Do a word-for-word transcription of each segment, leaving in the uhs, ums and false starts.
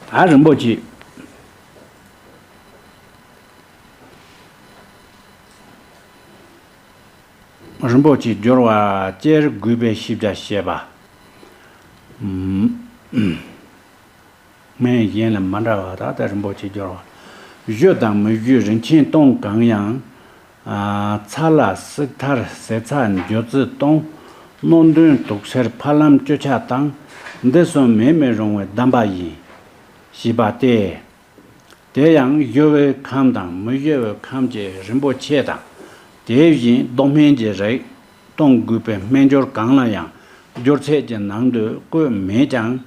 ད་རིན་པོ་ཆེ། རིན་པོ་ཆེ་སྦྱོར་བ་སྤྱིར་དགོས་པའི་ཤེས་བྱ་བཤད་པ། སྨན་གཞན་ལས་མ་འདྲ་བ་ད་ལྟ་རིན་པོ་ཆེ་སྦྱོར་བ། བཞུ་དང་མི་བཞུའི་རིན་ཆེན་སྟོང་གང་ཡང་། ཚ་ལ་སིག་ཐར་ཟེ་ཚ་འཇོ་རྩི་སྟོང་། སྣོད་འདོན་དུག་སེལ་ཕ་ལམ་གཅོད་ཆ་དང་། འདི་གསུམ་མེད་མི་རུང་བའི་གདམས་པ་ཡིན། ཞེས་པ་སྟེ། དེ་ཡང་བཞུ་བའི་ཁམས་དང་མི་བཞུ་བའི་ཁམས་ཀྱི་རིན་པོ་ཆེ་དང་། དེ་བཞིན་མདོ་སྨན་གྱི་རིགས་གཏོང་དགོས་པའི་སྨན་སྦྱོར་གང་ལ་ཡང་སྦྱོར་ཚད་ཀྱི་ནང་དུ་བཀོད་མེད་ཀྱང་།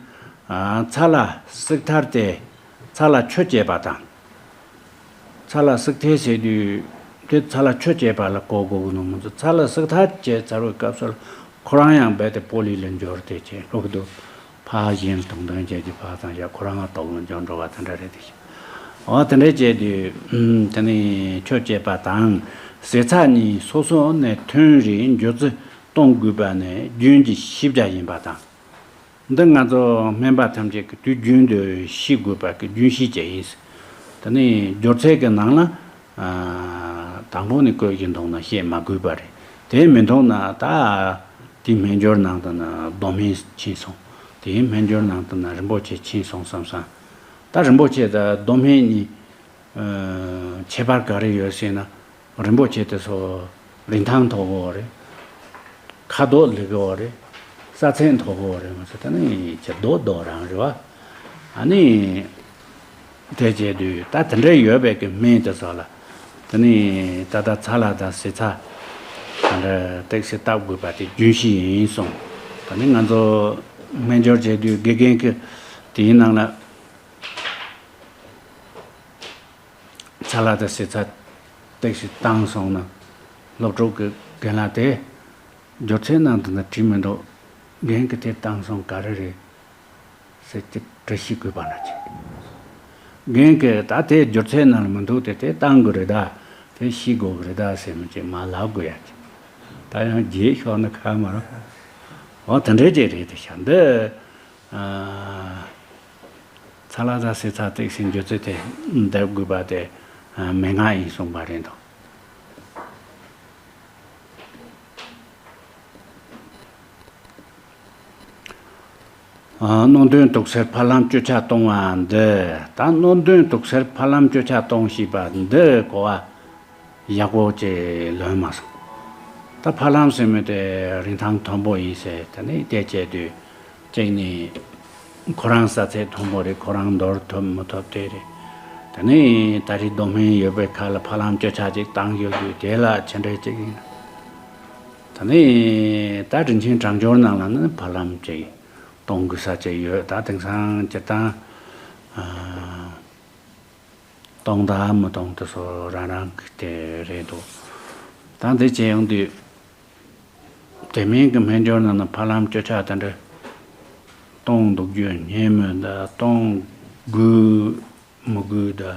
ཚ་ལ་སིག་ཐར་ཏེ་ཚ་ལ་ཆུ་བཅས་པ་དང་། ཚ་ལ་སིག་ཐར་ཟེར་དུས་དེ་ཚ་ལ་ཆུ་བཅས་པ་ལ་གོ་དགོས་ཀྱི་ནོ་མི་ཚོ། ཚ་ལ་སིག་ཐར་བཅས་ཚར་བའི་སྐབས་སུ་ཁོ་རང་ཡང་རྦད་དེ་པོ་ལི་ལ་འབྱོར་ཏེ་བྱས་ལོག་འདུག་ཕར་གཞན་དང་དོན་བྱེད་ཀྱི་ཕར་ཙམ་བཞག་ཁོ་རང་ལ་དོགས་ལ་འཇོག་འགྲོ་བ་དེ་འདྲ་རེད་དེ། འོ་དེ་འདྲ་བྱས་དུས་དེ་ནི་ཆུ་བཅས་པ་དང་ཟེ་ཚ་གཉིས་སོ་སོ་ནས་ཐོན་རེ་འཇོ་རྩི་གཏོང་དགོས་པ་ནི་རྒྱུན་གྱི་ཤེས་བྱ་ཡིན་པ་དང་། འདི་ང་ཚོ་སྨན་པ་ཐམས་ཅད་ཀྱི་དུས་རྒྱུན་དུ་ཤེས་དགོས་པ་གི་རྒྱུན་ཤེས་ཀྱི་ཡིན། དེ་ནི་སྦྱོར་ཚད་ཀྱི་ནང་ལ་དང་པོ་ནས་བཀོད་ཀྱི་འདུག་ན་བཤད་མ་དགོས་པ་རེད། དེ་མི་འདུག་ན་ད་དེའི་སྨན་སྦྱོར་ནང་དུ་ན་མདོ་སྨན་ཕྱིན་སོང་། དེའི་སྨན་སྦྱོར་ནང་དུ་ན་རིན་པོ་ཆེ་ཕྱིན་སོང་བསམ་སོང་། ད་རིན་པོ་ཆེ་དང་མདོ་སྨན་གཉིས་ཁྱད་པར་ག་རེ་ཡོད་ཟེར་ན། རིན་པོ་ཆེ་དེ་ཚོ་རིན་ཐང་མཐོ་པོ་རེད། ཁ་དོག་ལེགས་པོ་རེད། ས་ཚད་མཐོ་པོ་རེད་མ་ཚད་ད་ནི་ཅི་རྡོག་རྡོག་རང་རེད་བ། ཨ་ནི། དེ་བྱས་དུས་ད་དེ་འདྲ་ཡོད་པའི་གི་སྨན་དེ་ཚོ་ལ། དེ་ནི་ད་ལྟ་ཚ་ལ་དང་ཟེ་ཚ། དེ་འདྲ་ཏོག་ཙམ་བཏབ་དགོས་པ་དེ་རྒྱུན་ཤེས་ཡིན་གསུངས། ད་ནི་ང་ཚོ་སྨན་སྦྱོར་བྱས་དུས་དགེ་རྒན་གྱི་དེའི་ནང་ལ། ཚ་ལ་དང་ཟེ་ཚ་ཏོག་ཙམ་བཏང་སོང་ན། སློབ་ཕྲུག་གི་རྒན་ལགས་དེ། སྦྱོར་ཚད་ནང་དུ་ན་བྲིས་མི་འདུག་རྒན་གྱིས་དེ་བཏང་སོང་ག་རེ་རེད། ཟེར་ཏེ་དྲི་ཤེས་དགོས་པ་ན་ཅི། རྒན་གྱིས་ད་དེ་སྦྱོར་ཚད་ནང་ལ་མི་འདུག་དེ་དེ་བཏང་དགོས་རེད་ད། དེ་ཤེས་དགོས་ཀྱི་རེད་ད་ཟེར་མི་ཅིག་མ་ལབ་དགོས་ཡ་ཅི། ད་ཡང་རྗེས་ཤོག་ན་ཁ་མ་རོ། འོ་དེ་འདྲའི་ཅིག་རེད་དེ་ཤ་འདི། ཚ་ལ་དང་ཟེ་ཚ་ཏོག་ཙམ་འཇོ་རྩི་དེ་འདེབས་དགོས་པ་དེ་མན་ངག་ཡིན་གསུངས་པ་རེད་འདུག་སྣོད་འདོན་དུག་སེལ་ཕ་ལམ་གཅོད་ཆ་གཏོང་བ་འདི། ད་སྣོད་འདོན་དུག་སེལ་ཕ་ལམ་གཅོད་ཆ་གཏོང་ཞེས་པ་འདི་གོ་བ། ཡག་པོ་ཅིག་ལོན་མ་སོང་། ད་ཕ་ལམ་ཟེར་མི་དེ་རིན་ཐང་མཐོན་པོ་ཡིན་ཟེར་དེ་ནས་བལྟས་བྱས་དུས་གཅིག་ནི་ཁོ་རང་ས་ཚད་མཐོན་པོ་རེད། ཁོ་རང་འདོར་ཐུབ་མི་ཐུབ་དེ་རེད། དེ་ནས་ད་རེས་མདོ་སྨན་ཡོད་པའི་ཁ་ལ་ཕ་ལམ་གཅོད་ཆ་ཅིག་བཏང་ཡོད་དུས་དེ་ལ་ཕྱི་འབྲེལ་ཅིག་ཡིན། དེ་ནས་ད་རིན་ཆེན་གྲང་སྦྱོར་ནང་ལ་ནི་ཕ་ལམ་ཅིག་གཏོང་དགོས་ས་ཅིག་ཡོད། ད་དེང་སང་སྤྱིར་བཏང་། གཏོང་དང་མི་གཏོང་དེ་ཚོ་རང་རང་གི་དེ་རེད་འདུག་ད་འདི་བྱས་ཡོང་དུས། དེ་མིན་གྱི་སྨན་སྦྱོར་ནང་ན་ཕ་ལམ་གཅོད་ཆ་དེ་འདྲ་གཏོང་འདུག་རྒྱུ་སྙན་མོད་འདི་གཏོང་དགོས་མི་དགོས་འདི་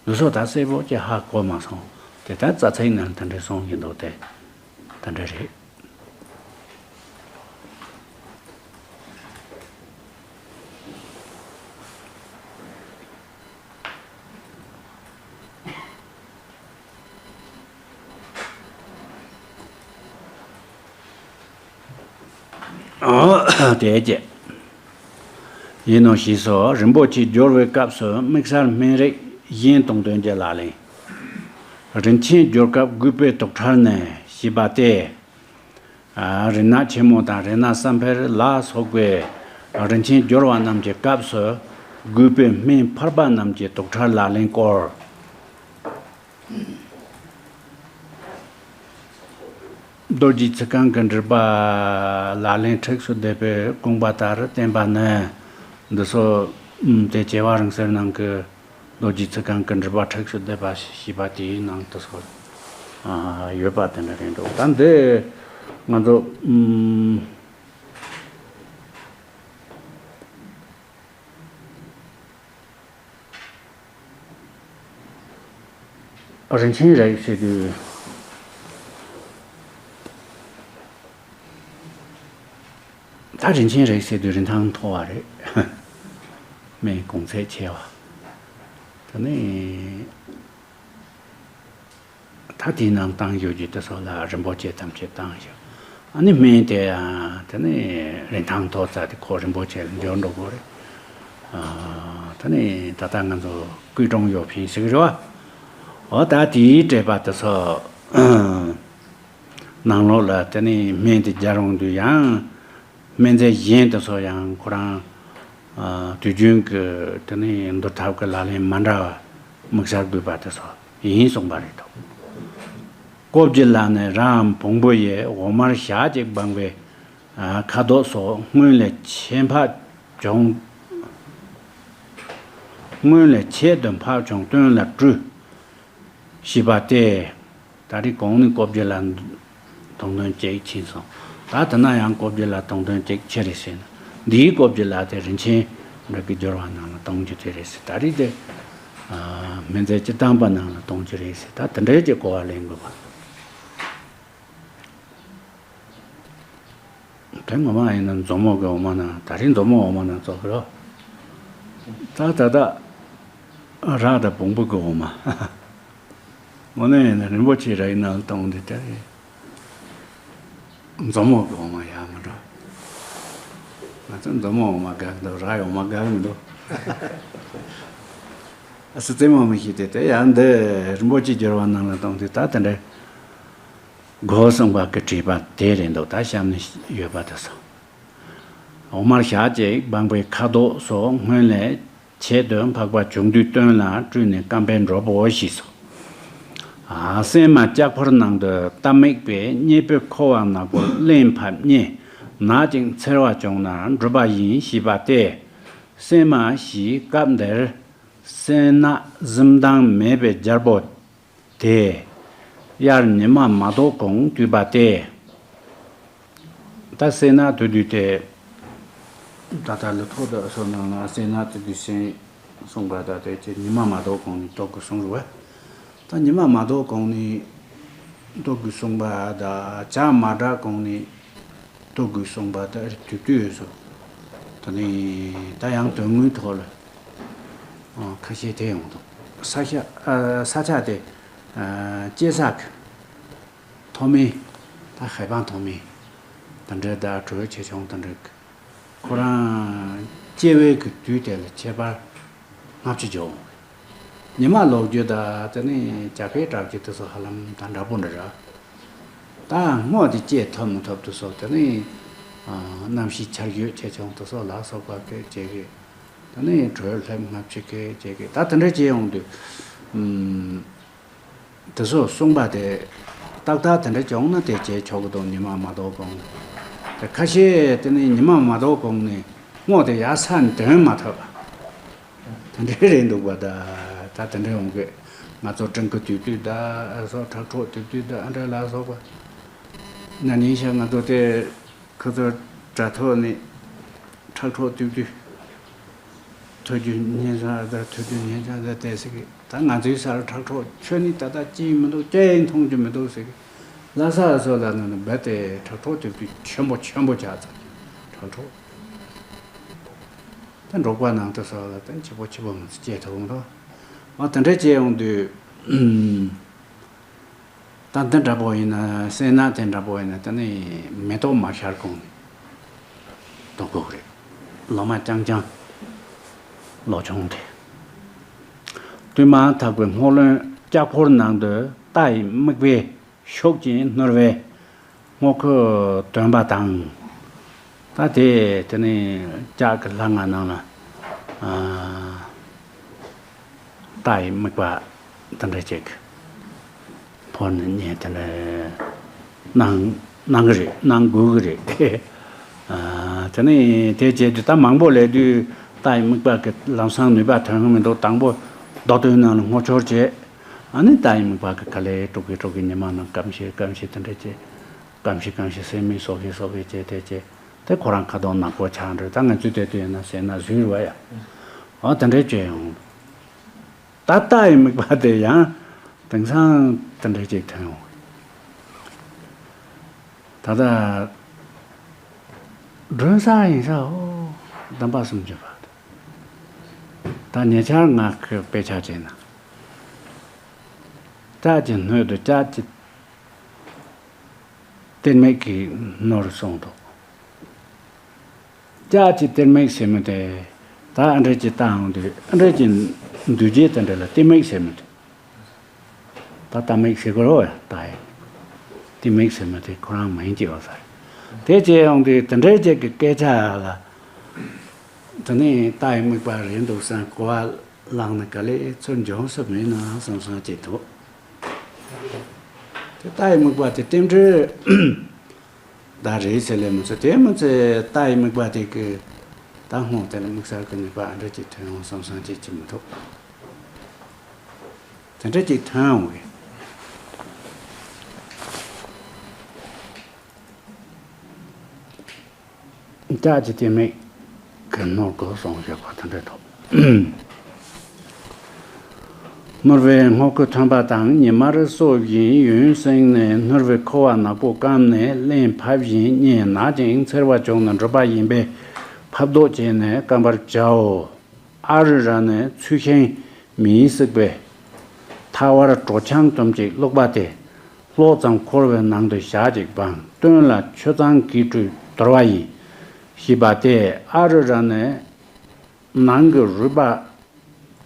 འདི་ཚོ་ད་གསལ་པོ་ཅིག་ཧ་གོ་མ་སོང་། དེ་ལྟར་རྩ་ཚིག་ནང་དེ་འདྲ་གསུངས་ཀྱི་འདུག་སྟེ། དེ་འདྲ་རེད། དེ་རྗེས་ཡིན་ནོ་ཞེས་སོགས་རིན་པོ་ཆེ་སྦྱོར་བའི་སྐབས་སུ་དམིགས་བསལ་སྨན་རིགས་གཞན་དང་དོན་གྱི་ལག་ལེན། རིན་ཆེན་སྦྱོར་སྐབས་དགོས་པའི་དུག་ཕྲལ་ནི་ཞེས་པ་སྟེ། རིན་ནག་ཆེན་མོ་དང་རིན་ནག་བསམ་འཕེལ་ལ་སོགས་པའི་རིན་ཆེན་སྦྱོར་བ་རྣམས་ཀྱི་སྐབས་སུ་དགོས་པའི་སྨན་ཕལ་པ་རྣམས་ཀྱི་དུག་ཕྲལ་ལག་ལེན་སྐོར། རྡོ་རྗེ་ཚིག་རྐང་གི་འགྲེལ་པ་ལག་ལེན་ཁྲིགས་སུ་བསྡེབས་པའི་དགོངས་པ་ལྟར་བསྟན་པ་ནི། འདི་ཚོ་དེ་བྱེ་བ་རིང་བསྲེལ་ནང་གི་རྡོ་རྗེ་ཚིག་རྐང་གི་འགྲེལ་པ་ཁྲིགས་སུ་བསྡེབས་པ་ཞེས་པ་དེའི་ནང་དུ་སོགས་ཡོད་པ་དེ་འདྲ་རེད་འདུག་ད་འདི་ང་ཚོ་རིན་ཆེན་རིགས་ཟེར་དུས། ད་རིན་ཆེན་རིགས་ཟེར་དུས་རིན་ཐང་མཐོ་བ་རེད། སྨན་གོང་ཚད་ཆེ་བ། དེ་ནས་ད་དེའི་ནང་བཏང་ཞོག་རྒྱུ་དེ་ཚོ་ལ་རིན་པོ་ཆེ་ཐམས་ཅད་བཏང་ཞོག་ཨ་ནི་སྨན་དེ་ཡང་དེ་ནས་རིན་ཐང་མཐོ་ཙང་དེ་ཁོ་རིན་པོ་ཆེ་ལ་འགྱུར་འགྲོ་གི་རེད། ཨ། དེ་ནས་ད་ལྟ་ང་ཚོ་ཀུས་ཀྲུང་ཡོད་ཕིང་ཟེར་གི་རེད་བ། འོ་ད་དེའི་འགྲེལ་པ་དེ་ཚོ་ནང་ལོགས་ལ་དེ་ནས་སྨན་དེ་སྦྱར་འོང་དུས་ཡང་། སྨན་རྫས་གཞན་དེ་ཚོ་ཡང་ཁོ་རང་། ཨ། དུས་རྒྱུན་གྱི་དེ་ནས་འདུལ་ཐབས་ཀྱི་ལག་ལེན་མ་འདྲ་བ་དམིགས་བསལ་དགོས་པ་དེ་ཚོ་ཡིན་གསུངས་པ་རེད་དོ། བཀོད་ཀྱི་ལ་ནི་རའམ་བོང་བུ་ཡི། འོ་མར་ཞག་གཅིག་སྦངས་པའི། ཨ། ཁ་དོག་སོགས་སྔོན་ལས་ཆེས་འཕགས་བྱུང་། སྔོན་ལས་ཆེད་དུ་འཕགས་བྱུང་བཏོན་ལ་བཀྲུས། ཞེས་པ་སྟེ། ད་རེས་གོང་ནས་བཀོད་ཀྱི་ལ་དོན་དོན་གཅིག་ཕྱིན་སོང་། ད་དེ་ན་ཡང་བཀོད་ཀྱི་ལ་དོན་དོན་གཅིག་ཕྱིན་རེད་ཟེར་ན། འདིའི་བཀོད་ཀྱི་ལ་དེ་རིན་ཆེན་འབྲུག་གི་སྦྱོར་བ་ནང་ལ་གཏོང་རྒྱུ་དེ་རེད་ཟེར། ད་རེས་དེ། ཨ། སྨན་རྫས་སྤྱིར་བཏང་པ་ནང་ལ་གཏོང་རྒྱུ་རེད་ཟེར། ད་དེ་འདྲའི་གི་གོ་བ་ལེན་དགོས་པ། དེ་ངོ་མ་ཡིན་ན་མཛོ་མོ་གི་འོ་མ་ན། ད་རེས་མཛོ་མོ་འོ་མ་ན་ཙོག་གི་རོ། ད་ད་ད། ར་ད་བོང་བུ་གི་འོ་མ། དངོས་གནས་ཡིན་ན་རིན་པོ་ཆེ་རའི་ནང་གཏོང་འདི་དེ་རེད། མཛོ་མོ་གི་འོ་མ་ཡག་མི་འགྲོ། ང་ཚོ་མཛོ་མོ་འོ་མ་དགའ་གི་འདུག་རའི་འོ་མ་དགའ་གི་མི་འདུག་ཨ་སི་རྩེད་མོ་མི་ཤེས་དེ་དེ་ཡང་འདི་རིན་པོ་ཆེ་སྦྱོར་བ་ནང་ལ་གཏོང་དུས་ད་དེ་འདྲ། སྒོ་གསུམ་པ་གི་བྲིས་པ་དེ་རེད་འདུག་ད་གཤམ་ནས་ཡོད་པ་དེ་སོ། འོ་མར་ཞག་གཅིག་སྦངས་པའི་ཁ་དོག་སོགས་སྔོན་ལས་ཆེད་དུ་འཕགས་པ་བྱུང་དུས་བཏོན་ལ་བཀྲུས་ནས་སྐམ་པས་འགྲོ་བོ་ཞེས་སོ། ཨ། སྲན་མ་ལྕགས་ཕོར་ནང་དུ་བཏབ་དམིགས་པས་གཉེར་པོའི་ཁུ་བ་ནག་པོ་རླན་ཕབ་རྙེད། ནག་ཅིང་འཚེར་བ་བྱུང་ན་འགྲུབ་པ་ཡིན་ཞེས་པ་སྟེ། སྲན་མ་ཞེས་སྐབས་འདིར་སྲན་ནག་གཟིམ་དང་མེད་པའི་རྒྱལ་པོ། དེ། དབྱར་ཉི་མ་མ་ལྡོག་གོང་བཏུས་པ་སྟེ། ད་སྲན་ནག་བཏུས་དུས་དེ། ད་ལྟ་ལི་ཐོག་ཏུ་སོ་ནང་ན་སྲན་ནག་བཏུས་དུས་སྲན་གསུངས་པ་ད་དེ་ཅི་ཉི་མ་མ་ལྡོག་གོང་ནས་བཏུ་དགོས་གསུངས་རེད་བ། ད་ཉི་མ་མ་ལྡོག་གོང་ནས་བཏུ་དགོས་གསུངས་པ་ད་བྱ་མ་བསྒྲགས་གོང་ནས། བཏུ་དགོས་གསུངས་པ་དེ་དུས་དུས་སོ། ད་ནི་ད་ཡང་དོན་དངོས་ཐོག་ལ་ཁ་ཤས་དེ་ཡོང་འདུག་ས་ཆ་ཨ་ས་ཆ་དེ་ཨ་སྐྱེ་ས་གི་མཐོ་དམན། ད་ཧའེ་པང་མཐོ་དམན་དེ་འདྲ་ད་དྲོད་ཆེ་ཆུང་དེ་འདྲ་གི་ཁོ་རང་སྐྱེ་བའི་གི་དུས་དེ་ལ་ཁྱད་པར་ལྔ་བཅུ་འཇོག་འོང་། ཉི་མ་ལོག་རྒྱུ་དང་དེ་ནས་རྒྱ་སྐད་གྲགས་རྒྱུ་དེ་ཚོ་ཧ་ལམ་ད་འདྲ་པོ་འདྲ་ར། ད་སྔོ་དེ་སྐྱེ་ཐུབ་མི་ཐུབ་དེ་ཚོ་དེ་ནས་ཨ་གནམ་གཤིས་ཆར་ཞོད་ཆེ་ཆུང་དེ་ཚོ་ལ་སོགས་པ་དེ་བྱེད་གི། དེ་ནས་དྲོད་ལྷེབ་ལྔ་བཅུ་གི་བྱེད་གི། ད་དེ་འདྲ་བྱེད་ཡོང་དུས་ཨམ། དེ་ཚོ་གསུངས་པ་དེ་ཏག་ཏག་དེ་འདྲ་བྱུང་ན་དེ་བྱེད་ཆོག་གི་འདུག་ཉི་མ་མ་ལྡོག་གོང་། དེ་ཁ་ཤས་དེ་ནས་ཉི་མ་མ་ལྡོག་གོང་ནས་སྔོ་དེ་ཡར་ས་ནས་འདོན་མ་ཐུབ་པ། དེ་འདྲའི་རེད་འདུག་པ། ད་ད་དེ་འདྲའི་འོང་གི། ང་ཚོ་སྤྲིན་ཁུ་དུས་དུས་ད་སོགས་ཁྲག་འཕྲོག་དུས་དུས་ད་ཨ་འདྲ་ལ་སོགས་པ། ན་ནིང་ཤ་ང་ཚོ་དེ་ཁུ་ཚོ་དྲ་ཐོག་ནས་ཁྲག་འཕྲོག་དུས་དུས། ཐོས་རྒྱུ་ཉན་ས་ད་ཐོས་རྒྱུ་ཉན་ས་ད་དེ་ཟེར་གི། ད་ང་ཚོའི་སར་ཁྲག་འཕྲོག་ཁྱོན་ནས་ད་ལྟ་ཅི་ཡིན་མི་འདུག་ཅི་ཡིན་མཐོང་རྒྱུ་མི་འདུག་ཟེར་གི། ལྷ་ས་སོགས་ལ་ནི་རྦད་དེ་ཁྲག་འཕྲོག་དུས་དུས་ཆེན་པོ་ཆེན་པོ་ཆགས་ཚར། ཁྲག་འཕྲོག་ད་འབྲོག་པ་ནང་དུ་སོགས་ལ་ད་ཆེ་པོ་ཆེ་པོ་མི་ཚེ་སྐྱེལ་ཐུབ་འདུག་ཨ་དེ་འདྲ་བྱས་ཡོང་དུས། ད་འདི་འདྲ་པོ་ཡིན་ན་སེར་སྣ་དེ་འདྲ་པོ་ཡིན་ན་ད་ནི་མེ་ཏོག་མ་ཤར་གོང་ནས་བཏུ་དགོས་རེད། ལོ་མ་རྐྱང་རྐྱང་ལོ་ཆུང་དེ། བཏུས་མ་ཐག་པའི་སྔོ་རློན་ལྕགས་ཕོར་ནང་དུ་རྟ་ཡི་རྨིག་པའི་ཤུགས་ཀྱིས་བསྣུར་བའི་སྔོ་ཁུ་འདོན་པ་དང་། ད་དེ་དེ་ནི་ལྕགས་ཀྱི་ལྷ་ང་ནང་ལ་ཨ་རྟ་ཡི་རྨིག་པ་དེ་འདྲ་ཅིག་ཕོར་ནས་རྙེད་དེ་འདྲ་གནང་གནང་གི་རེད། གནང་དགོས་ཀྱི་རེད། ཨ་དེ་ནི་དེ་བྱས་དུས་ད་མང་པོ་ལས་དུས་རྟ་ཡི་རྨིག་པ་གི་ལམ་སང་ནུས་པ་ཐོན་གི་མི་འདུག་དང་པོ་རྡོ་དོན་ནང་ལ་སྔོ་ཆོར་བྱས། ཨ་ནི་རྟ་ཡི་རྨིག་པ་གི་ག་ལེ་དཀྲུག་གི་དཀྲུག་གི་ཉི་མ་ནང་སྐམ་ཤེས་སྐམ་ཤེས་དེ་འདྲ་བྱས། སྐམ་ཤི་སྐམ་ཤི་སེ་མི་སོ་གི་སོ་གི་བྱས་དེ་བྱས་དེ་ཁོ་རང་ཁ་དོག་ནག་པོ་ཆགས་འགྲོ། ད་ང་ཚོས་དེ་དུས་ཡིན་ན་ཟེར་ན་ཟུར་བ་ཡ། ཨོ་དེ་འདྲའི་བྱས་ཡོང་། ད་རྟ་ཡི་རྨིག་པ་དེ་ཡང་དེང་སང་དེ་འདྲའི་ཅིག་ཐོན་ཡོང་། ད་ལྟ་སྒྲོན་ས་ཡིན་ས་ཨོ་གདམས་པ་སུམ་ཅུ་པ་དེ། ད་ཉེ་ཆར་ང་གི་དཔེ་ཆ་བྱས་ན། ལྕགས་ཀྱི་སྣོད་དུ་ལྕགས་ཀྱི་གཏེར་མིག་གིས་ནོར་གསུངས་འདུག། ལྕགས་ཀྱི་གཏེར་མིག་ཟེར་མི་དེ། ད་ཨ་འདྲ་ཅིག་བཏང་ཡོང་དུས་ཨ་འདྲ་ཅིག་འདུས་བྱས་དེ་འདྲ་ལ་གཏེར་མིག་ཟེར་མི་དེ། ད་གཏེར་མིག་ཟེར་དགོས་རེད་བ། ད་ཡིན་གཏེར་མིག་ཟེར་མི་དེ་ཁོ་རང་མིང་ཅིག་ཡོད་ས་རེད། དེ་བྱས་ཡོང་དུས་དེ་འདྲའི་ཅིག་གི་སྐད་ཆ་ལ། དེ་ནས་རྟ་ཡི་རྨིག་པ་རེད་འདུག་བསམ། གོ་བ་བླངས་ནས་ག་ལེར་ཚུར་འབྱོན་ས་མེད་ན་བསམ་བསམ་བྱེད་འདུག། དེ་རྟ་ཡི་རྨིག་པ་དེ་རྟེན་འབྲེལ་ད་རེད་ཟེར་ལེ་མི་ཚོ། དེ་མི་ཚོས་རྟ་ཡི་རྨིག་པ་དེ་གི་ད་སྔོན་དེ་ལ་དམིགས་བསལ་གྱི་ནུས་པ་ཨ་འདྲ་ཅིག་ཐོན་ཡོང་བསམ་བསམ་བྱེད་ཀྱི་མི་འདུག། དེ་འདྲ་ཅིག་ཐོན་ཡོང་གི། ལྕགས་ཀྱི་གཏེར་མིག་གིས་ནོར་གོ་སོང་ཞེས་པ་དེ་འདྲ་འདུག། སྣུར་བའི་སྔོ་ཁུ་ཐོན་པ་དང་ཉི་མར་སོ་བཞིན་ཡུན་བསྲིངས་ནས། སྣུར་བའི་ཁུ་བ་ནག་པོ་སྐམ་ནས་རླན་ཕབ་བཞིན་གཉེར་ན་ཅིང་འཚེར་བ་བྱུང་ན་འགྲུབ་པ་ཡིན་པས་ཕབ་བཟློག་བྱས་ནས་སྐམ་པར་བྱའོ། ཨ་རུ་ར་ནི་ཚུལ་ཤིང་མེས་བསྲེགས་པའི་ཐལ་བར་གྲོ་ཆང་དུམ་གཅིག་བླུགས་པ་སྟེ། ལྷོག་ཙམ་འཁོར་བའི་ནང་དུ་ཞག་གཅིག་སྦངས། བཏོན་ལ་ཆུ་གཙང་གིས་བཀྲུས་དོར་བ་ཡིན། ཞེས་པ་སྟེ། ཨ་རུ་ར་ནི་ནང་གི་རུས་པ་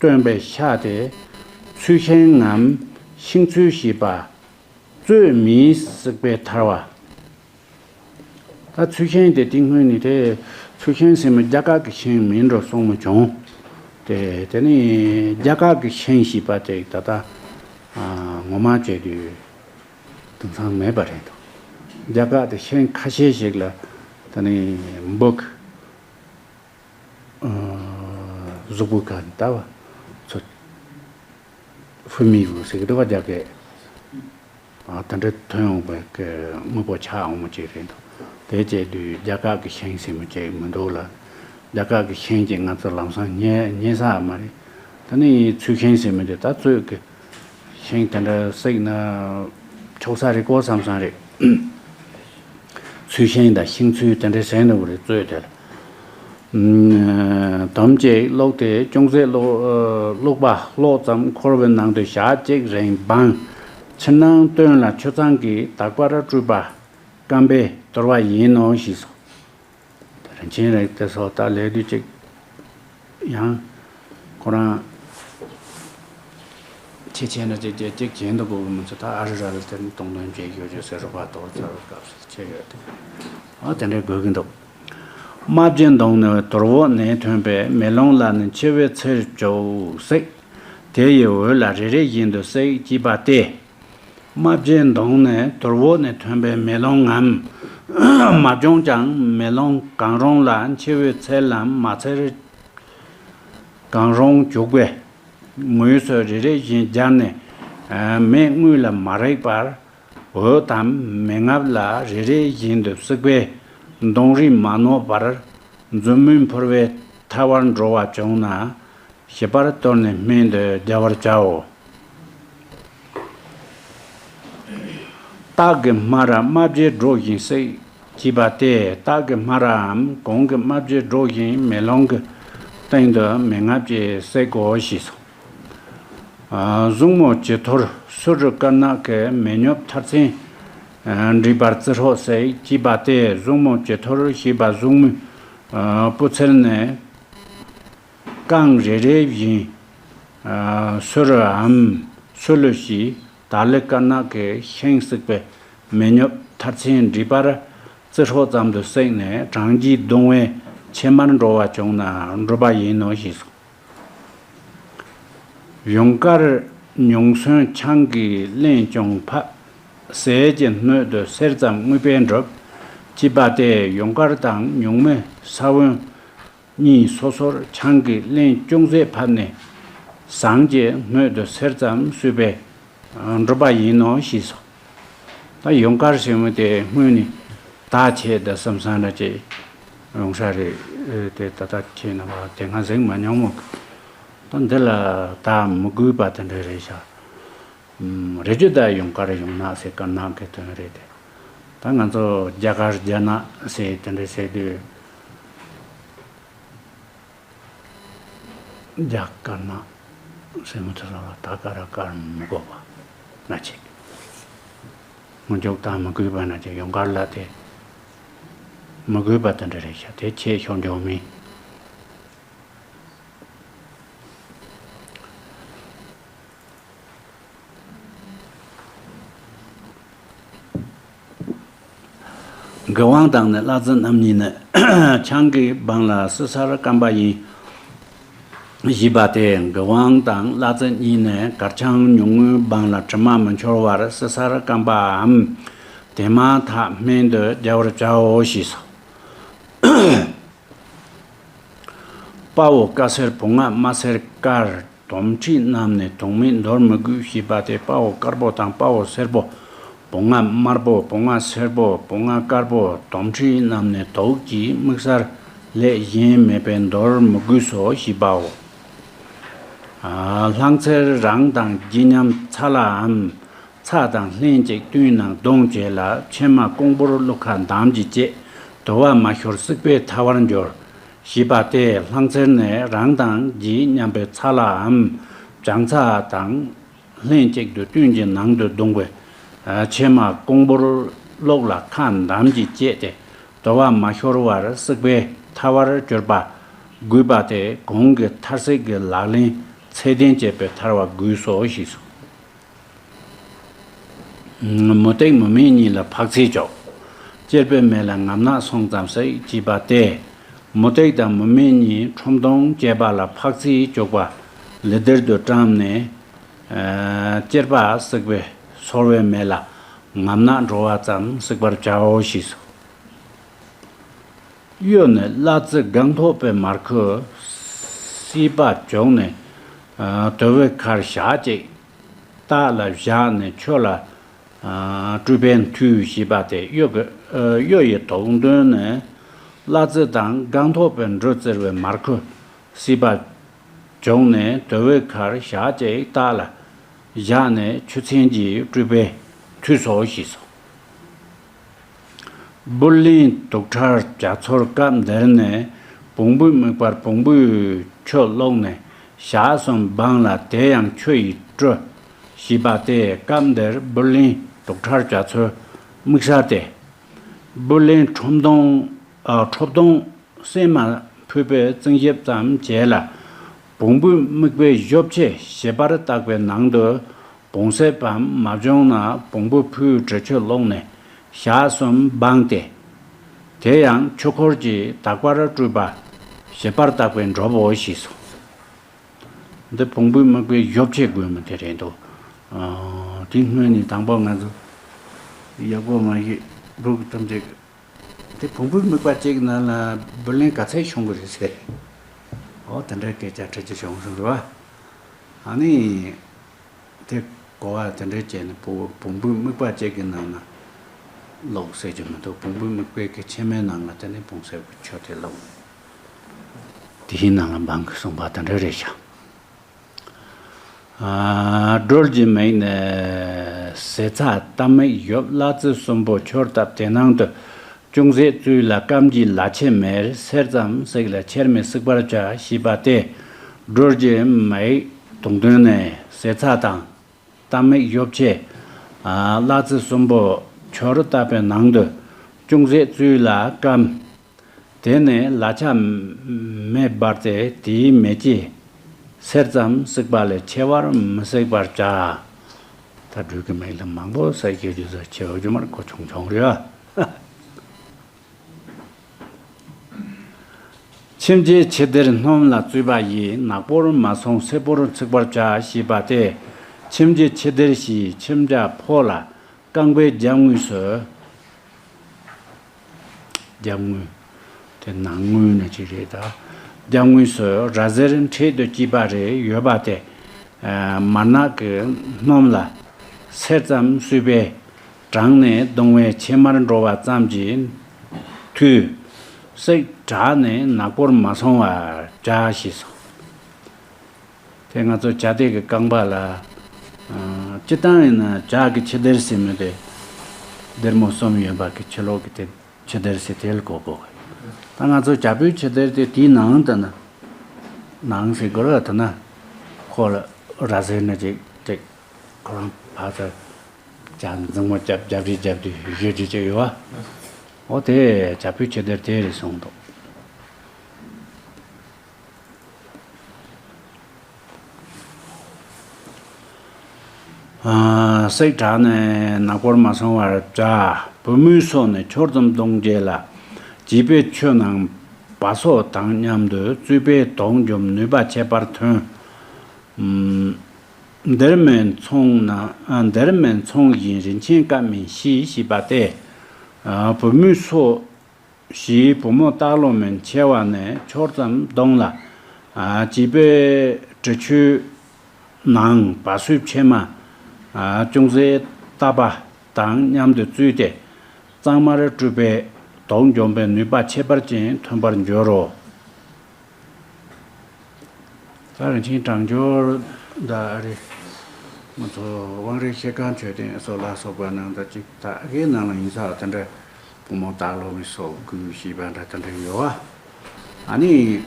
བཏོན་པའི་ཤ་སྟེ། ཚུལ་ཤིང་ངམ་ཤིང་ཚུལ་ཞེས་པ། གཙོད་མེས་བསྲེགས་པའི་ཐལ་བ། ད་ཚུལ་ཤིང་དེ་དེ་སྔོན་ནས་དེ་ཚུལ་ཤིང་ཟེར་མི་རྒྱ་གར་གྱི་ཤིང་མིན་འགྲོ་གསུངས་མི་བྱུང་། དེ་དེ་ནི་རྒྱ་གར་གྱི་ཤིང་ཞེས་པ་དེ་ད་ལྟ་ངོ་མ་བྱས་དུས་དེང་སང་མེད་པ་རེད་འདུག། རྒྱ་གར་དེ་ཤིང་ཁ་ཤས་ཤིག་ལ་ད་ནི་འབུ་གི་གཟུགས་པོ་ག་ནི་ལྟ་བ་ཚོ། ཧྥུ་མི་ཧྥུ་ཟེར་གི་འདུག་པ། རྒྱ་སྐད། ཨ། དེ་འདྲ་ཐོན་ཡོང་བའི་གི་དངོས་པོ་ཆགས་འོང་མ་ཅིག་རེད་འདུག། དེ་བྱས་དུས་རྒྱ་གར་གི་ཤིང་ཟེར་མི་ཅིག་མི་འདུག་ལ། རྒྱ་གར་གི་ཤིང་ཅིག་ང་ཚོ་ལམ་སང་རྙེད་རྙེད་ས་མ་རེད། ད་ནི་ཚུལ་ཤིང་ཟེར་མི་དེ་ད་གཙོད་གི་ཤིང་དེ་འདྲ་བསྲེགས་ན་ཆོག་ས་རེད་གོ་བསམ་བསམ་རེད། ཚུལ་ཤིང་དང་ཤིང་ཚུལ་དེ་འདྲ་ཟེར་འདུག་རེད། གཙོད་དེ་ལ། དུམ་གཅིག་བླུགས་ཏེ་ཅུང་ཟད་བླུགས་བླུགས་པ། ལྷོག་ཙམ་འཁོར་བའི་ནང་དུ་ཞག་གཅིག་རིང་སྦངས། ཕྱི་ནང་བཏོན་ལ་ཆུ་གཙང་གིས་དག་པར་བཀྲུས་པ། སྐམ་པས་དོར་བ་ཡིན་ནོ་ཞེས་སོ། རིན་ཆེན་རིགས་དེ་སོགས་ད་ལས་དུས་གཅིག་ཡང་ཁོ་རང་ཆེ་ཆེ་ན་གཅིག་བྱས་གཅིག་གྱེན་དུ་འགྲོ་གི་མི་ཚོ། ད་ཨ་རུ་ར་ལ་དེ་ནི་སྟོང་ཐུན་བྱས་ཡོད་ཅེས་ཟེར་རོགས་པ་དོར་ཚར་བའི་སྐབས་སུ་ཆེ་ཡོད་དེ། ཨ། དེ་འདྲའི་དགོས་ཀྱི་འདུག། རྨ་བྱའི་མདོངས་ནི་དོར་བོ་ནས་ཐོན་པས། མེ་ལོང་ལ་ནི་མཆེ་བའི་ཚེར་བྱོག་བསྲེགས། དེ་ཡི་འོད་ལ་རེ་རེ་བཞིན་དུ་བསྲེགས། ཅེས་པ་སྟེ། རྨ་བྱའི་མདོངས་ནས་དོར་བོ་ནས་ཐོན་པའི་མེ་ལོང་ངམ། མ་བྱུང་ཀྱང་མེ་ལོང་གང་རུང་ལ་མཆེ་བའི་ཚེར་ལམ་མ་ཚེར་གང་རུང་བྱུག་པས། ངོས་སུ་རེ་རེ་བཞིན་སྦྱར་ནས། མེ་དངུལ་ལ་མ་རེག་པར། འོད་དམ་མེ་ལྔ་ལ་རེ་རེ་བཞིན་དུ་བསྲེགས་པས། མདོངས་རིས་མ་ནོར་བར། མཛུབ་མོས་འཕུར་བའི་ཐལ་བར་འགྲོ་བ་བྱུང་ན། ཞིབ་པར་གཏོར་ནས་སྨན་དུ་སྦྱར་བར་བྱའོ། སྟག་གི་སྨ་ར་རྨ་བྱའི་སྒྲོ་བཞིན་བསྲེགས། ཅེས་པ་སྟེ། སྟག་གི་སྨ་རའམ་གོང་གི་རྨ་བྱའི་སྒྲོ་བཞིན་མེ་ལོང་གི་སྟེང་དུ་མེ་ལྔ་བཅས་བསྲེག་གོ་ཞེས་སོ། གཟུངས་མོ་བྱི་ཐོར་སུ་རུ་དཀར་ནག་གི་མེ་ཉོབ་མཐར་ཚན་འདྲིས་པར་ཙི་ཧྲོ་བསྲེགས། ཅེས་པ་སྟེ། གཟུངས་མོ་བྱི་ཐོར་ཞེས་པ་གཟུངས་མོའི་སྤུ་ཚལ་ནས། རྐང་རེ་རེ་བཞིན། སུ་རུའམ་སུ་ལུ་ཞེས་དར་ལི་དཀར་ནག་གི་ཤིང་བསྲེགས་པའི་མེ་ཉོབ་མཐར་ཚན་འདྲིས་པར་ཙི་ཧྲོ་ཙམ་དུ་བསྲེགས་ནས་གྲང་རྒྱུས་གདུང་བས་ཕྱེ་མར་འགྲོ་བ་བྱུང་ན་འགྲུབ་པ་ཡིན་ནོ་ཞེས་སོ། ཡུངས་དཀར་ཉུང་སོན་ཆང་གིས་རླན་ཅུང་ཕབ། ཟས་ཀྱི་སྣོད་དུ་སེར་ཙམ་རྔུས་པས་འགྲུབ། ཅེས་པ་སྟེ། ཡུངས་དཀར་དང་ཉུང་མའི་ས་བོན་གཉིས་སོ་སོར་ཆང་གིས་རླན་ཅུང་ཟད་ཕབ་ནས། ཟངས་ཀྱི་སྣོད་དུ་སེར་ཙམ་བསྲུས་པས་འགྲུབ་པ་ཡིན་ནོ་ཞེས་སོ། ད་ཡུངས་དཀར་ཟེར་མི་དེ་སྔོན་ནས་ད་ཆད་ད་བསམ་བསམ་འདྲ་ཅིག་ཡོང་ས་རེད་དེ། ད་ལྟ་ཁྱེད་རྣམ་པ་དེ་སྔ་གཟིགས་མ་མྱོང་མོད། ད་འདི་ལ་ད་མི་དགོས་པ་དེ་འདྲ་རེད་ཤག། རེད་རྒྱུ་ད་ཡུངས་དཀར་ཡུངས་ནག་ཟེར་དཀར་ནག་གི་དོན་རེད་དེ། ད་ང་ཚོ་རྒྱ་དཀར་རྒྱ་ནག་ཟེར་དེ་འདྲ་ཟེར་དུས། རྒྱ་སྐར་མ་སེ་མོ་ཐུ་ལ་ལ་ད་ཀ་ར་ཀར་མི་དགོས་པ་ན་ཅིག་སྔོན་འཇུག་དང་མི་དགོས་པ་ན་ཅིག་ཡོང་ཀར་ལ་དེ་མི་དགོས་པ་དེ་འདྲ་རེད་ཤག་དེ་ཆེས་ཤོར་འཇོག་མིན། གི་ཝང་དང་ནི་བླ་ཙི་རྣམ་གཉིས་ནི་ཆང་གི་བང་ལ་སི་སར་སྐམ་པ་ཡིན། ཞེས་པ་སྟེ། གི་ཝང་དང་བླ་ཙི་གཉིས་ནི་གར་ཆང་ཉུང་ངུའི་བང་ལ་དྲི་མ་མི་འཆོར་བར་སི་སར་སྐམ་པའམ། དེ་མ་ཐག་སྨན་དུ་བརྒྱབ་པར་བྱའོ་ཞེས་སོ། དཔའ་བོ་དཀར་སེར་བུང་ང་དམར་སེར་དཀར་དོམ་ཁྲིད་རྣམས་ནི་དུང་མེད་འདོར་མི་དགོས་ཞེས་པ་སྟེ། དཔའ་བོ་དཀར་པོ་དང་དཔའ་བོ་སེར་པོ། བུང་ང་དམར་པོ། བུང་ང་སེར་པོ། བུང་ང་དཀར་པོ། དོམ་ཁྲིད་རྣམས་ནི་དུག་གིས་དམིགས་བསལ་ལས་གཞན་མེད་པས་འདོར་མི་དགོས་སོ་ཞེས་པའོ། ལྷང་ཚེར་རང་དང་ལྗིད་མཉམ་ཚ་ལའམ། ཚྭ་དང་ལྷན་ཅིག་བསྟུན་ནས་བརྡུངས་བྱས་ལ་ཕྱེ་མ་ཀོང་བུར་བླུགས་ཁ་འདམ་གྱིས་བཅད་དུ་བ་མ་ཤོར་སྲེག་པས་ཐར་བར་འགྱུར། ཞེས་པ་སྟེ། ལྷང་ཚེར་ནི་རང་དང་ལྗིད་མཉམ་པའི་ཚྭ་ལའམ། བྱང་ཚྭ་དང་ལྷན་ཅིག་ཏུ་བསྟུན་གྱིས་ནང་དུ་བརྡུངས་པའི་ཕྱེ་མ་ཀོང་བུར་བླུགས་ལ་ཁ་འདམ་གྱིས་བཅད་དེ་དུ་བ་མ་ཤོར་བར་སྲེག་པས་ཐར་བར་གྱུར་པ་དགོས་པ་སྟེ། གོང་གི་ཐར་སྲེག་གི་ལག་ལེན་ཚད་ལྡན་བྱས་པས་ཐར་བ་དགོས་སོ་ཞེས་སོ། མུ་སྟེགས་མུ་མེད་གཉིས་ལ་ཕག་ཚིལ་བྱོག་གཅེར་པུའི་མེ་ལ་ངམ་ནག་སོང་ཙམ་སྲེག་ཅེས་པ་སྟེ། མུ་སྟེགས་དང་མུ་མེད་གཉིས་ཁྲོམ་སྡོང་བཅས་པ་ལ་ཕག་ཚིལ་བྱོག་པ་ལི་དིར་དུ་བཀྲམ་ནས། ཨ་གཅེར་པ་སྲེག་པའི་སོལ་བའི་མེ་ལ་ངམ་ནག་འགྲོ་བ་ཙམ་སྲེག་པར་བྱའོ་ཞེས་སོ། གཡོ་ནི་གླ་རྩི་སྒང་ཐོག་པའི་མར་ཁུ་སྲིད་པ་བྱུགས་ནས། ཨ་དུ་བའི་ཁར་ཞག་གཅིག་བཏགས་ལ་བཞག་ནས་མཆོད་ལ། ཨ་སྤྲུལ་པའི་མཐུས་ཞེས་པ་སྟེ། གཡོ་གི་ཨ་གཡོ་ཡི་དོགས་འདོན་ནི། གླ་རྩི་དང་སྒང་ཐོག་པའི་འབྲུ་བཙིར་བའི་མར་ཁུ་སྲིད་པ་བྱུགས་ནས་དུ་བའི་ཁར་ཞག་གཅིག་བཏགས་ལ་བཞག་ནས་ཆུ་ཚན་གྱིས་སྤྲུལ་པའི་མཐུས་སོ་ཞེས་སོ། སྦུར་ལིང་དུག་ཁྲག་བྱ་ཚོར་སྐབས་འདིར་ནི། བོང་བུའི་མིག་པར་བོང་བུའི་ཆུ་བླུགས་ནས་ཞག་གསུམ་སྦངས་ལ་དེ་ཡང་ཆུ་ཡིས་བཀྲུ། ཞེས་པ་སྟེ། སྐབས་འདིར་སྦུར་ལིང་དུག་ཁྲག་བྱ་ཚོར་དམིགས་བསལ་ཏེ། སྦུར་ལིང་ཁྲོམ་སྡོང་ཨ་ཁྲོམ་སྡོང་སྲན་མ་ཕུད་པའི་བཙན་ཞིབ་ཙམ་བྱས་ལ། བོང་བུའི་མིག་པའི་གཞོབ་ཕྱེ་ཞིབ་པར་བཏགས་པའི་ནང་དུ་བོང་ཟེ་བམ་མ་བྱུང་ན་བོང་བུ་ཕུད་དྲི་ཆུ་བླུགས་ནས་ཞག་གསུམ་སྦངས་ཏེ། དེ་ཡང་ཆུ་འཁོར་གྱིས་དག་པར་སྤྲུལ་པ་ཞིབ་པར་བཏགས་པས་འགྲུབ་བོ་ཞེས་སོ། འདི་བོང་བུའི་མིག་པའི་གཞོབ་ཕྱེ་དགོས་མི་དེ་རེད་འདུག་ཨ་དེ་སྔོན་ནས་དང་པོ་ང་ཚོ་ཡག་པོ་མ་ཤེས་བུ་གི་ཐམས་ཅད་དེ་བོང་བུའི་མིག་པ་གཅིག་ནང་ལ་སྦུར་ལིང་ག་ཚད་ཤོང་གི་རེད་ཟེར། ཨོ་དེ་འདྲའི་སྐད་ཆ་དྲི་རྒྱུ་བྱུང་སོང་རེད་བ། ཨ་ནི། དེ་གོ་བ་དེ་འདྲའི་བྱས་ནས་བོ་བོང་བུའི་མིག་པ་གཅིག་གི་ནང་ན་ལོག་ཟེར་རྒྱུ་མི་འདུག་བོང་བུའི་མིག་པའི་གི་ཕྱེ་མའི་ནང་ལ་དེ་ནས་བོང་ཟེར་བའི་ཆུ་དེ་ལོག་དེ་བཞིན་ནང་ལ་འབངས་ཀྱིས་གསུངས་པ་དེ་འདྲ་རེད་ཤག་ཨ་སྦྲུལ་གྱི་མིག་ནི་ཟེ་ཚྭ་རྟ་མིག་གཞོབ་གླ་རྩི་གསུམ་པོ་ཆུར་བཏབ་དེ་ནང་དུ་ཅུང་ཟད་བཙོས་ལ་སྐམ་གྱིས་ལ་ཕྱེ་མེར་སེར་ཙམ་བསྲེགས་ལ་ཕྱེར་མས་བསྲེག་པར་བྱ་ཞེས་པ་སྟེ། སྦྲུལ་གྱི་མིག་དོགས་འདོན་ནི་ཟེ་ཚྭ་དང་། རྟ་མིག་གཞོབ་ཕྱེ། ཨ་གླ་རྩི་གསུམ་པོ་ཆུར་བཏབ་པའི་ནང་དུ་ཅུང་ཟད་བཙོས་ལ་སྐམ། དེ་ནས་ལ་ཆ་མེ་སྦར་ཏེ་དེའི་མེ་ལྕེ་སེར་ཙམ་བསྲེགས་པ་ལས་ཆེ་བར་མི་བསྲེག་པར་བྱ། ད་སྦྲུལ་གྱི་མིག་ལ་མང་པོ་བསྲེག་རྒྱུ་རྒྱུ་ཟེར་ཆེ་བ་རྒྱུ་མར་གོ་ཆུང་ཆུང་རེད། ཁྱིམ་བྱའི་ཕྱི་དེར་སྣུམ་ལ་བཙོས་པ་ཡིས་ནག་པོར་མ་སོང་སེར་པོར་ཚིག་པར་བྱ་ཞེས་པ་སྟེ། ཁྱིམ་བྱའི་ཕྱི་དེར་ཞེས་ཁྱིམ་བྱ་ཕོ་ལ་རྐང་པའི་རྒྱབ་ངོས་སུ། རྒྱབ་ངོས། དེ་ནང་ངོས་ནས་ཅིག་རེད་ད། རྒྱབ་ངོས་སུ་ར་ཟེར་འཕྲེད་དུ་བཅད་པ་རེ་ཡོད་པ་སྟེ། མར་ནག་གི་སྣུམ་ལ་སེར་ཙམ་བསྲུས་པས། དྲངས་ནས་བརྡུང་བས་ཕྱེ་མར་འགྲོ་བ་ཙམ་གྱིས་འཐུས། བསྲེགས་དྲགས་ནས་ནག་པོར་མ་སོང་བར་བྱ་ཞེས་སོ། དེ་ང་ཚོ་བྱ་དེ་གི་རྐང་པ་ལ། ཨ་སྤྱིར་བཏང་ཡིན་ན་བྱ་གི་ཕྱི་དེར་ཟེར་མི་དེ། སྡེར་མོ་གསུམ་ཡོད་པ་གི་ཕྱི་ལོགས་ཀྱི་དེ་ཕྱི་དེར་ཟེར་དེ་ལ་གོ་དགོས། ད་ང་ཚོ་བྱ་ཕོའི་ཕྱི་དེར་དེ་དེའི་ནང་དུ་ན། ནང་ཟེར་དགོས་ར་ད་ན། ཁོ་ལ་ར་ཟེར་ན་ཅིག་ཅིག་ཁོ་རང་ཕ་ཚ་ཅག་འཛིང་མོ་རྒྱབ་རྒྱབ་རེས་རྒྱབ་དུས་ཡོད་ཅིག་ཅིག་ཡོད་བ། འོ་དེ་བྱ་ཕོའི་ཆེ་དེར་དེ་རེད་གསུངས་འདུག། བསྲེགས་དྲགས་ནས་ནག་པོར་མ་སོང་བར་བྱ། བུ་མོའི་སོ་ནས་འཆོར་ཙམ་གཏོང་བྱེད་ལ། བྱིས་པའི་ཆོས་ནང་བ་སོ་དང་མཉམ་དུ་བཙུད་པས་དོགས་འཇོམས་ནུས་པ་ཁྱད་པར་ཐོན། འདིར་མེད་མཚུངས་ན། འདིར་མེད་མཚུངས་བཞིན་རིན་ཆེན་སྐབས་མིན་ཤི་ཞེས་པ་སྟེ། བུ་མོའི་སོ། ཞེས་བུ་མོ་སྟག་ལོ་མིན་མཆེ་བ་ནས་འཆོར་ཙམ་གདོང་ལ། བྱིས་པའི་དྲི་ཆུའི་ནང་བ་སོའི་ཕྱེ་མ། ཅུང་ཟད་བཏབ་པ་དང་མཉམ་དུ་བཙུད་དེ། གཙང་མར་བཀྲུས་པས་དོགས་འཇོམས་པའི་ནུས་པ་ཁྱད་པར་ཅན་ཐོན་པར་འགྱུར་རོ། ད་རིན་ཆེན་གྲང་སྦྱོར་ད་ཨ་རི་ང་ཚོ་དབང་རི་ཤེལ་ཁང་མཆོད་རྟེན་སོགས་ལ་སོགས་པ་ནང་ད་ཅིག་ད་ཨ་གའི་ནང་ལ་ཡིན་ས་དེ་འདྲ་བུ་མོ་སྟག་ལོ་མི་སོགས་སྐུ་ཞེས་པ་འདྲ་དེ་འདྲ་ཡོད་བ། ཨ་ནི་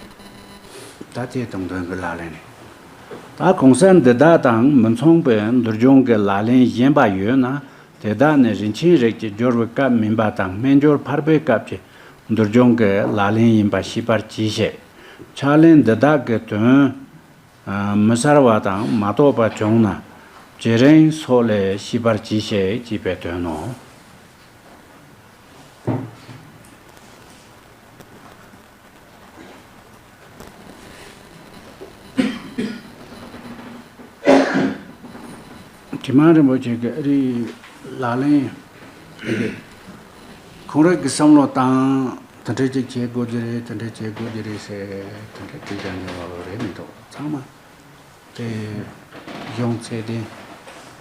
ད་དེ་དང་དོན་གྱི་ལག་ལེན་རེད། ད་གོང་གསལ་འདི་དག་དང་མི་མཚུངས་པའི་འདུལ་སྦྱོང་གི་ལག་ལེན་གཞན་པ་ཡོད་ན། དེ་དག་ནི་རིན་ཆེན་རིགས་ཀྱི་སྦྱོར་བའི་སྐབས་མིན་པ་དང་སྨན་སྦྱོར་ཕལ་པའི་སྐབས་ཀྱི་འདུལ་སྦྱོང་གི་ལག་ལེན་ཡིན་པ་ཤེས་པར་གྱིས་ཤིག། ཕྱག་ལེན་འདི་དག་གི་དོན་མི་གསལ་བ་དང་མ་རྟོགས་པ་བྱུང་ན་བྱེད་རིམ་སོགས་ལས་ཤེས་པར་གྱིས་ཤིག་ཅེས་པའི་དོན་ནོ། དྲི་མ་རིན་པོ་ཆེ་གི་རིགས་ལག་ལེན་ཁོང་རང་གི་བསམ་བློ་བཏང་། དེ་འདྲ་ཅིག་བྱེད་དགོས་ཀྱི་རེད། དེ་འདྲ་བྱེད་དགོས་ཀྱི་རེད་ཟེར་དེ་འདྲ་ཅིག་ཀྱང་ཉོ་བ་རེད་མི་འདུག། ཚང་མ་དེ་གཞུང་ཚད་ལྡན་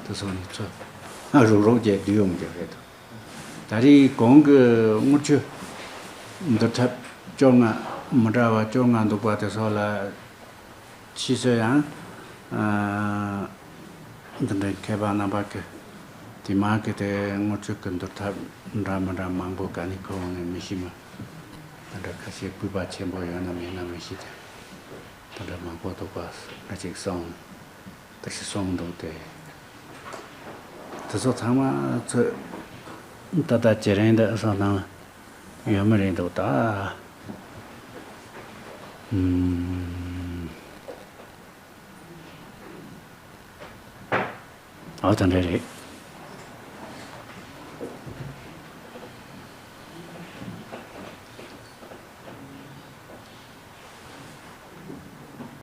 དེ་ཚོ་ནི་ཚོ་རུག་རུག་བྱས་བསྡུས་ཡོང་གི་རེད་དོ། ད་རེས་གོང་གི་དངུལ་ཆུ་འདུལ་ཐབས་བཅོ་ལྔ་མི་འདྲ་བ་བཅོ་ལྔ་འདུག་པ་དེ་ཚོ་ལ་ཕྱིས་སུ་ཡང་ཨ་འདི་འདྲའི་མཁས་པ་རྣམ་པ་གི་དེ་མ་གི་དེ་དངུལ་ཆུ་གི་འདུལ་ཐབས་འདྲ་མི་འདྲ་མང་པོ་ག་ནས་ཁོ་བོ་ནས་མི་ཤེས་མོད། འདི་འདྲ་ཁ་ཤས་གུས་པ་ཆེན་པོ་ཡོད་ན་མེད་ན་མི་ཤེས་ཏེ། དེ་འདྲ་མང་པོ་འདུག་པ་འདྲ་ཅིག་སོང་། ད་ཞིག་སོང་འདུག་སྟེ། དེ་ཚོ་ཚང་མ་ཚོས་ད་ལྟ་བྱེད་རིང་དུ་སོང་ན་ཡོད་མི་རེད་འདུག་ད། ཨུམ། ཨ་ད་འདྲ་རེད།